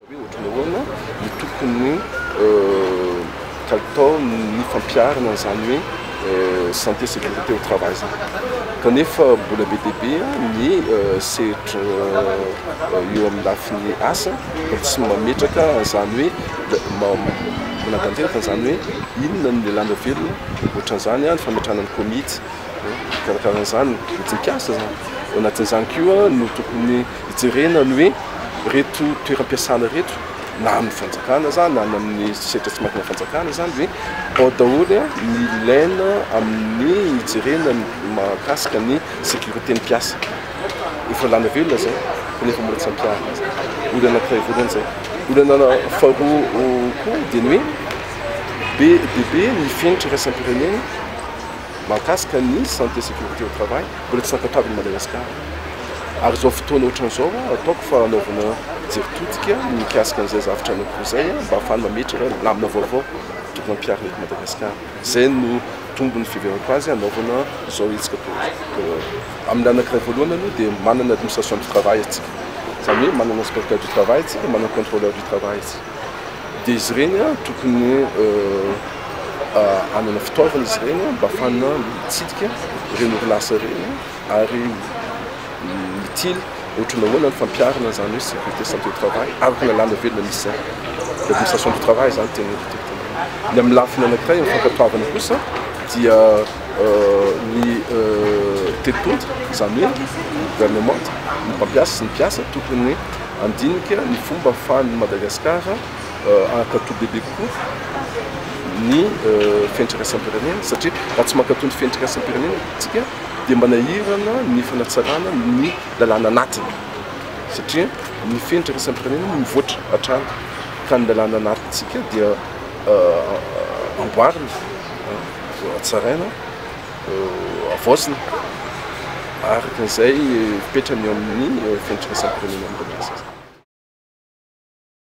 Hoe ohatran'ny ahoana no tokony kalitao ny fampiharana an'izany hoe santé sécurité au travail izany. Kanefa mbola be dia be ny sehatra eo amin'ny lafiny asa mbola tsy mametraka an'izany hoe manatanteraka an'izany hoe inona ny lalàna velona ohatran'izany ny fametrahana ny komity mikarakara an'izany, ny mpiasa izany. Ao anatin'izany koa no tokony hijerena ny hoe ireto toeram-piasana ireto na amin'ny fanjakana izany na amin'ny sehatra tsy miankina fanjakana izany hoe ao daholo ny ilaina amin'ny hijerena ny mahakasika ny sécurité ny mpiasa. Efa lalàna velona izay kanefa mbola tsy ampiharina izay. Olana anankiray voalohany izay. Olana faharoa koa dia ny hoe be dia be ny fenitra iraisam-pirenena mahakasika ny santé sécurité au travail mbola tsy nankatoavin'i Madagasikara. Ary izao fotoana ohatran'izao ataoko fa hanaovana jery todika ny mikasika an'izay zavatra anankiroa izay mba hahafahana mametraka lamina vaovao tokony hampiharina eto Madagasikara. Izay no tombony fiheverako azy hanaovana izao hetsika toa izao. Amin'ny anankiray voalohany aloha dia manana administration du travail isika. Izany hoe manana inspecteur du travail isika, manana contrôleur du travail isika. Dia izy ireny tokony hanana fitaovana izy ireny mba hahafahana mitsidika ireny orinasa ireny ary mitily ohatran'ny ahoana ny fampiharana izany hoe sécurité santé au travail araka ny lalàna velona misy izay. L'administration du travail izany tena tiako tenenina. Ny amin'ny lafiny anankiray amin'ny fankatoavana kosa dia ny telo-tonta izany hoe gouvernement, ny mpampiasa sy ny mpiasa tokony handinika ny fomba ahafahan'i Madagasikara hankatò bebe kokoa ny fenitra iraisam-pirenena satria raha tsy mankatò ny fenitra iraisam-pirenena isika dia manahirana ny fanatsarana ny lalàna anatiny satria ny fenitra iraisam-pirenena mivoatra hatrany ka ny lalàna anatintsika dia amboarina, hatsaraina, havaozina araka izay fepetrany eo amin'ny fenitra iraisam-pirenena.